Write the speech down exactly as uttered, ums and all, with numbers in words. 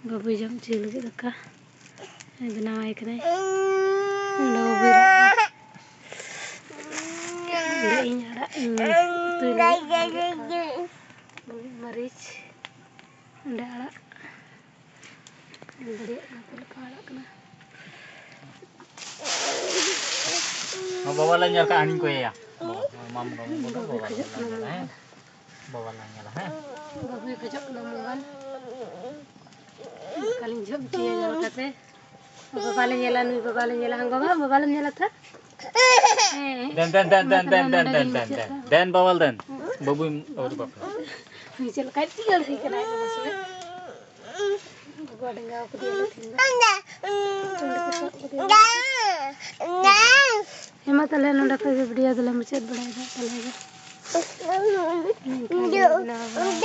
ᱵᱟᱹᱵᱩᱭ ᱡᱚᱢ ᱦᱚᱪᱚᱭ ᱞᱟᱹᱜᱤᱫ ᱫᱟᱠᱟ ᱵᱮᱱᱟᱣᱟᱭ ᱠᱟᱱᱟᱭ᱾ ᱚᱸᱰᱮ ᱵᱟᱹᱵᱩᱭ ᱨᱟᱜ ᱮᱫᱟ᱾ ᱚᱸᱰᱮ ᱤᱧ ᱟᱲᱟᱜ ᱤᱧ ᱩᱛᱩᱭ ᱞᱟᱹᱜᱤᱫ᱾ ᱵᱩᱞᱩᱝ ᱢᱟᱹᱨᱤᱪ, ᱚᱸᱰᱮ ᱟᱲᱟᱜ ᱫᱟᱲᱮᱭᱟᱜ ᱠᱟᱱᱟ ᱯᱮ ᱞᱮᱠᱟ ᱟᱲᱟᱜ ᱠᱟᱱᱟ᱾ ᱵᱟᱵᱟ ᱞᱮ ᱧᱮᱞ ᱠᱟᱜ ᱦᱟᱹᱱᱤᱧ ᱠᱚᱭᱮᱭᱟ᱾ ᱵᱟᱵᱟ, ᱢᱟᱢ ᱜᱚ, ᱵᱟᱵᱟ ᱞᱮ ᱧᱮᱞᱟ ᱦᱮᱸ᱾ ᱵᱟᱵᱟ ᱞᱮ ᱧᱮᱞᱟ ᱦᱮᱸ᱾ ᱵᱟᱹᱵᱩᱭ ᱠᱷᱚᱡᱚᱜ ᱠᱟᱱᱟ ᱢᱳᱵᱟᱭᱤᱞ᱾ ᱫᱟᱠᱟᱞᱤᱧ ᱡᱚᱢ ᱦᱚᱪᱚᱭᱟ ᱧᱮᱞ ᱠᱟᱛᱮ᱾ ᱵᱟᱵᱟ ᱞᱮ ᱧᱮᱞᱟ, ᱱᱩᱭ ᱵᱟᱵᱟ ᱞᱮ ᱧᱮᱞᱟ᱾ ᱦᱟᱝ ᱜᱚ, ᱵᱟᱵᱟ, ᱵᱟᱵᱟ ᱞᱮᱢ ᱧᱮᱞᱟ ᱛᱷᱟ? ᱦᱮᱸ᱾ ᱫᱮᱱ, ᱫᱮᱱ, ᱫᱮᱱ, ᱢᱟ ᱫᱮᱱ, ᱛᱟᱦᱞᱮ ᱫᱮᱱ, ᱱᱚᱰᱮ ᱫᱮᱱ, ᱜᱤᱧ ᱫᱮᱱ, ᱢᱩᱪᱟᱹᱫ ᱫᱮᱱ᱾ ᱫᱟ᱾ ᱫᱮᱱ, ᱵᱟᱵᱟ ᱞᱮ ᱫᱮᱱ᱾ ᱵᱟᱹᱵᱩᱭ ᱟᱹᱨᱩᱵ ᱟᱠᱟᱱᱟ᱾ ᱩᱱᱤ ᱪᱮᱫ ᱞᱮᱠᱟᱭ ᱫᱟᱹᱲ ᱦᱮᱡ ᱠᱟᱱᱟ ᱟᱡ ᱵᱟᱵᱟ ᱥᱚᱸᱜᱮ᱾ ᱜᱚᱜᱚ ᱰᱮᱸᱜᱟᱣ ᱠᱟᱫᱮᱭᱟᱞᱮ ᱛᱮᱦᱮᱧ ᱫᱚ᱾ ᱪᱚᱱᱰᱤ ᱠᱚ ᱥᱟᱵ ᱠᱟᱫᱮᱭᱟ᱾ ᱦᱮᱸ ᱢᱟ ᱛᱟᱦᱞᱮ ᱱᱚᱰᱮ ᱠᱷᱚᱡ ᱜᱮ video ᱫᱚᱞᱮ ᱢᱩᱪᱟᱹᱫ ᱵᱟᱲᱟᱭᱮᱫᱟ ᱛᱟᱦᱞᱮ ᱫᱚ᱾ ᱱᱤᱝᱠᱟ ᱜᱮ ᱵᱮᱱᱟᱣ ᱵᱟᱲᱟᱭ